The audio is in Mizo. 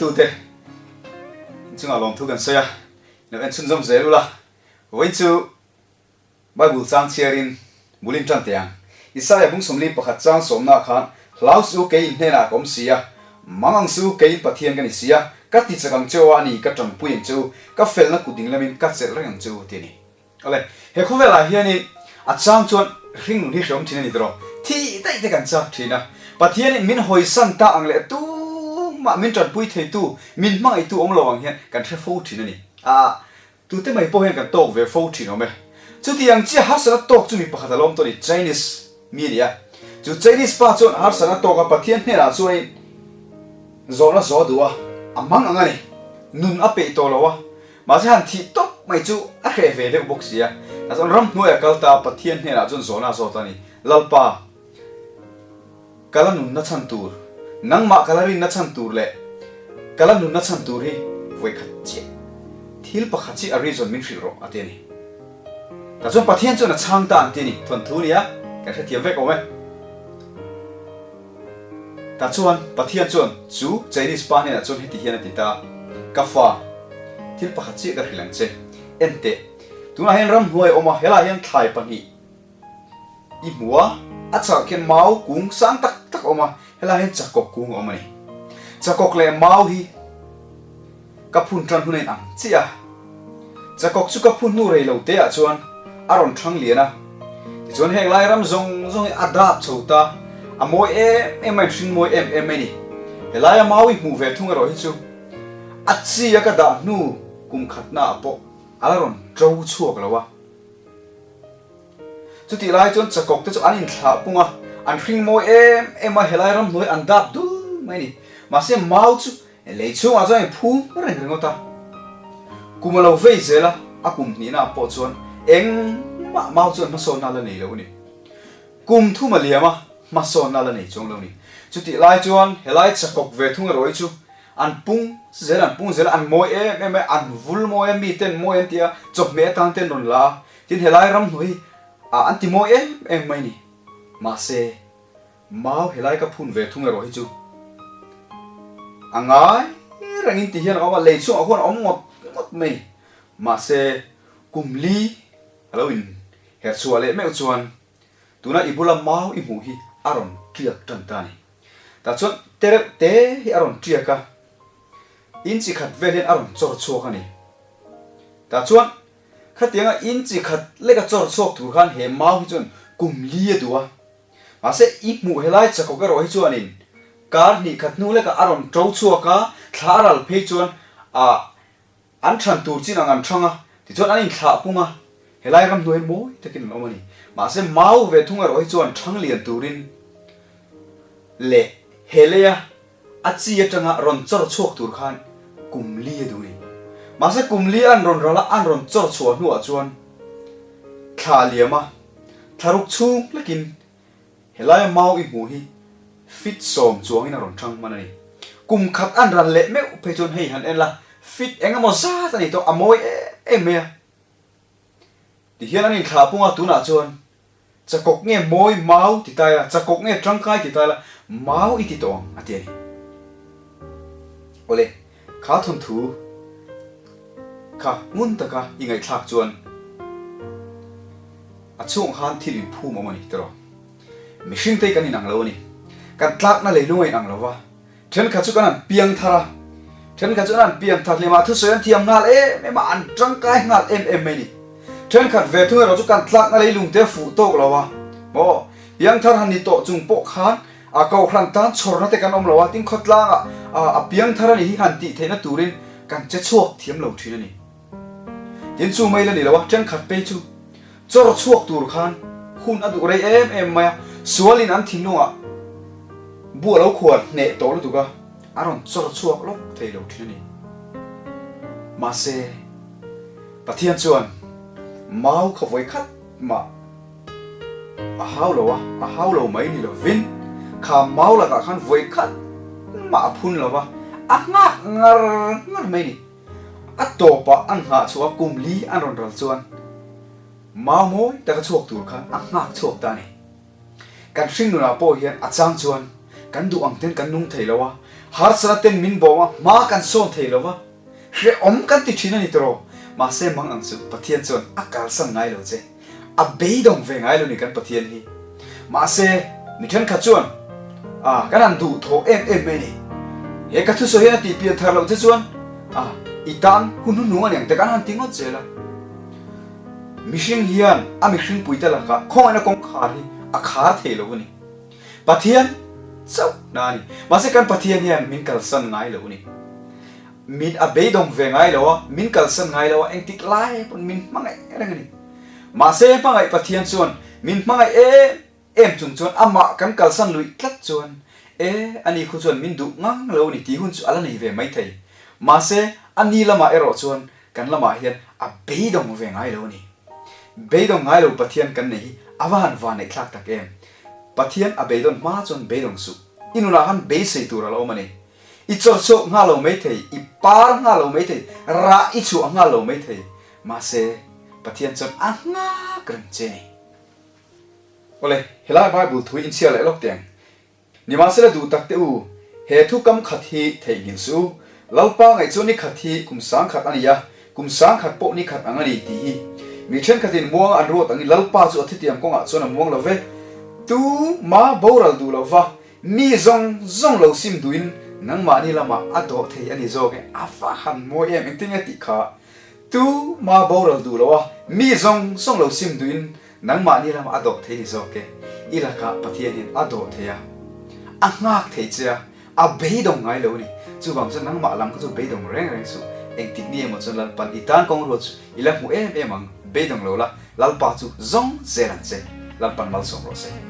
tute inchungah lawmthu kan sawi a, lo en chhunzawm zel ula, vawiin chu Bible chang chhiarin bul in tan teh ang. Isaiah bung 41 chang sawmnaah khan, Hlau suh u, kei in hnenah ka awm si a, mang ang suh u, kei in Pathian ka ni si a, ka ti chak ang che u a, ani ka tanpui ang che u, ka felna kut ding lamin ka chelh reng ang che u, ti a ni. Awle, he khawvelah hianin a chang chuan hringnun hi hreawm thin a ni tawh, thih daih te kan chak thin a, Pathianin min hawisan ta ang leh tumah min tanpui theitu, min hmangaihtu awm lo ang hian kan hre fo thin a ni. Aa, tute mai pawh hian kan tawk ve fo thin awm e. Chutiang chiah harsatna tawk chu mi pakhat a lawm tawh a ni, Chinese mi a ni a. Chu Chinese pa chuan harsatna tawk a Pathian hnenah chuanin zawhna zawh a duh a, a mang ang a ni. Nun a peih tawh lo a, Mahse han thih tawp mai chu a hreh ve deuh bawk si a. Tah chuan ramhnuai a kal ta, Pathian hnenah chuan zawhna a zawt a ni, Lalpa, ka la nunna chhan tur, nangmah ka la rinna chhan tur leh ka la nunna chhan tur hi vawikhat chiah, thil pakhat chiah a reason min hrilh rawh a ti a ni. Tah chuan Pathian chuan a chhang ta an ti a ni, thawnthu nia, kan hrethiam vek awm e. Tah chuan Pathian chuan chu Chinese pa hnenah chuan heti hian a ti ta, Ka fa, thil pakhat chiah ka hrilh ang che. En teh, tunah hian ramhnuai a awm a, helaiah hian thlai pahnih i hmu a, a chakah khian mau kung sang tak tak a awm a, helaiah hian chakawk kung a awm a ni. Chakawk leh mau hi ka phun tan hun a inang chiah a. Chakawk chu ka phun hnu rei lo te ah chuan a rawn thang lian a. Tichuan heng lai ram zawng zawng hi a dap chho ta, a mawi em em a, inhring mawi em em mai ni. Helaia mawi hmuh ve thung erawh hi chu a chi a ka dah hnu kum khatna ah pawh a la rawn to chhuak lo a. Chutih lai chuan chakawk te chu an inthlah pung a, an hring mawi em em a, helai ramhnuai an dap dul mai ni. Mahse mau chu Lei chhungah chuan in phum reng ringawt a, kum a lo vei zel a, a kum hnihna ah pawh chuan engmah mau chuan hmasawnna a la nei lo a ni. Kum thum a liam a, hmasawnna a la nei chuang lo a ni. Chutih lai chuan helai chakawk ve thung erawh hi chu an pung zel, an pung zel a, an mawi em em a, an vul mawi a, miten mawi an ti a, chawhmeh atan te an rawn la a, tin helai ramhnuai hi an ti mawi em em mai a ni. Mahse. Mau helai ka phun ve thung erawh hi chu a ngai rengin ti hian a awm a, lei chungah khuan a awm ngawt ngawt mai. Mahse, kum li a lo in her chhuah leh meuh chuan tuna i bula mau i hmuh hi a rawn tiak tan ta a ni. Tah chuan te reuh te hi a rawn tiak a, inchi khat vel hian a rawn chawr chhuak a ni. Tah chuan khatianga inchi khat leka chawr chhuak tur khan he mau hi chuan kum li a duh a. Mahse, i hmuh helai chakawk erawh hi chuanin kar hnih khat hnu lekah a rawn to chhuak a, thla a ral phei chuan a an than tur chin ang an thang a, tichuan an inthlah pung a, helai ramhnuai mawi takin an awm a ni. Mahse, mau ve thung erawh hi chuan thang lian turin leh he leia a chi atanga rawn chawr chhuak tur khan kum li a duh a ni. Mahse, kum li an rawn ral a, an rawn chawr chhuah hnuah chuan thla a liam a, Thlaruk chhung hlekin helaia mau i hmuh hi fit sawm chuangin a rawn thang hman a ni. Kum khat an ran leh meuh phei chuan hei han en la, fit eng emaw zat a ni tawh, a mawi em em mai a. Tihian an inthlah pung a, tunah chuan chakawk nge mawi mau ti tai la, chakawk nge tangkai ti tai la, mau i ti tawh ang a ti a ni. Awle, kha thawnthu kha ngun taka i ngaihthlak chuan a chhungah khan thil inphum awm a ni tiraw? Mihring te hi kan inang lo a ni. Kan tlakna leilung a inang lo va, thenkhat chu kan han piang thar a, thenkhat chu an han piang thar hlim a, thusawi an thiam nghal em em a, an tangkai nghal em em mai a ni. Thenkhat ve thung erawh chu kan tlakna leilung te a fuh tawk lo a, maw? Piang thar han ni tawh chung pawh khan A kohhran tan chhawrna te kan awm lo a, tin khawtlangah a piang thar a nih hi han tih theihna turin kan che chhuak thiam lo thin a ni. Tin chu mai la ni lo a, thenkhat pei chu chawr chhuak tur khan hun a duh rei em em mai a, sualin an thinlungah bu a lo khuar hneh tawh lutuk a, a rawn chawr chhuak lawk thei lo thin a ni. Mahse, Pathian chuan mau kha vawi khat mah A hau lo a, a hau lo mai ni lovin kha mau lakah khan vawi khat mah a phun lo va, a nghak ngar ngar mai ni. A tawpah an nghah chhuah a, kum li an rawn ral chuan mau mawi taka chhuak tur khan a nghak chhuak ta a ni. Kan hringnunah pawh hian a chang chuan kan duh ang ten kan nung thei lo a, Harsatna ten min bawm a, hma kan sawn thei lo va, hrehawm kan ti thin a ni tawh. Mahse mang ang chu Pathian chuan a kalsan ngai lo che. A beidawng ve ngai lo ni kan Pathian hi. Mahse mi thenkhat chuan a kan han duh thawh em em mai ni. He ka thusawi hian a tih pian thar loh che chuan a i tan hun hnuhnung a ni ang te kan han ti ngawt zel a. Mihring hian a mihringpuite lakah khawngaihna kawngkhar hi a khar thei lo a ni. Pathian chauh na a ni. Mahse kan Pathian hian min kalsan ngai lo a ni. Min a beidawng ve ngai lo a, min kalsan ngai lo a, engtik lai pawn min hmangaih reng a ni. Mahse hmangaih Pathian chuan min hmangaih em em chung chuan amah kan kalsan luih tlat chuan e ani khu chuan min duh ngang lo a ni tih hun chu a la nei ve maithei. Mahse a ni lamah erawh chuan Kan lamah hian a beidawng ve ngai lo a ni. Beidawng ngai lo Pathian kan nei hi a va han van neihthlak tak em! Pathian a beidawn hma chuan beidawng suh. I nunah khan beisei tur a la awm a ni. I chawrchhuak nghal lo maithei, i par nghal lo maithei, rah i chhuah nghal lo maithei. Mahse, Pathian chuan a nghak reng che a ni. Awle, helai Bible thu hi inchhiar leh lawk teh ang. Nimahsela duh tak teh u, he thu kam khat hi theihnghilh suh u. Lalpa ngaih chu ni khat hi kum sangkhat a ni a, kum sangkhat pawh ni khat ang a ni tih hi. Mi thenkhatin muanga an ruat angin Lalpa chu a thutiam kawngah chuan a muang lo ve. Tu ma boral duh lo va, mi zawng zawng lo sim duhin nangmahni lamah a dawh thei a ni zawk e. A va han mawi em, engtin nge tih kha? Tu ma boral duh lo a, mi zawng zawng lo sim duhin Nangmahni lamah a dawh thei ni zawk e. I lakah Pathianin a dawh thei a, a nghak thei che a, a beidawng ngai lo a ni. Chuvang chuan nangmah lam kha chu beidawng reng reng suh. Engtik ni emaw chuan Lalpan i tan kawng ruat chu i la hmu em em ang. Beidawng lo la, Lalpa chu zawng zel ang che. Lalpan malsawm rawh se.